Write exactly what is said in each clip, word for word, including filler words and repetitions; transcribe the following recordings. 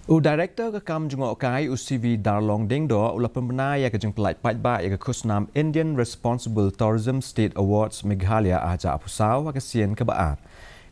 U Director ka kam jngohkai, u C V Darlong Diengdoh, u la pynbna ïa ka jingpyllait paidbah ïa ka khusnam Indian Responsible Tourism State Awards Meghalaya arhajar arphew saw ha ka sien kaba ar.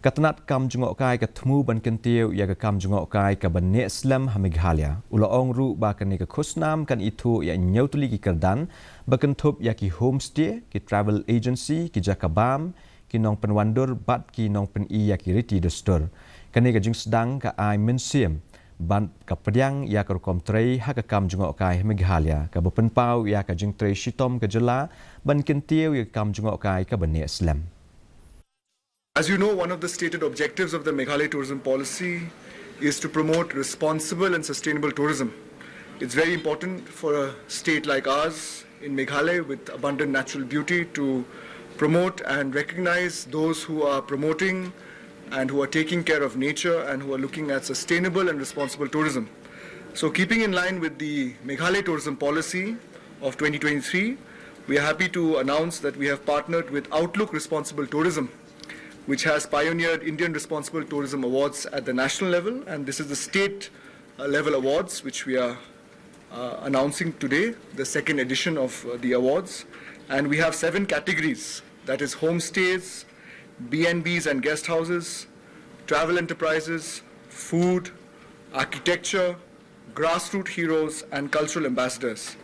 Ka tnat kam jngohkai ka thmu ban kyntiew ïa ka kam jngohkai kaba neh slem ha Meghalaya. U la ong ruh ba kane ka khusnam kan ithuh ïa hynñiew tylli ki kyrdan, ba kynthup ïa ki homestay, ki travel agency, ki jaka bam, ki nongpynwandur bad ki nongpyni ïa ki riti dustur. Kane ka jingsdang ka ai mynsiem bad ka pdiang ïa ka rukom trei ha ka kam jngohkai ha Meghalaya, kaba pynpaw ïa ka jingtrei shitom ka jylla ban kyntiew ïa ka kam jngohkai kaba neh slem. As you know, one of the stated objectives of the Meghalaya Tourism Policy is to promote responsible and sustainable tourism. It's very important for a state like ours in Meghalaya with abundant natural beauty to promote and recognize those who are promoting and who are taking care of nature and who are looking at sustainable and responsible tourism. So, keeping in line with the Meghalaya Tourism Policy of twenty twenty-three, we are happy to announce that we have partnered with Outlook Responsible Tourism, which has pioneered Indian Responsible Tourism Awards at the national level, and this is the state uh, level awards, which we are uh, announcing today, the second edition of uh, the awards. And we have seven categories, that is homestays, B and Bs and guest houses, travel enterprises, food, architecture, grassroots heroes, and cultural ambassadors.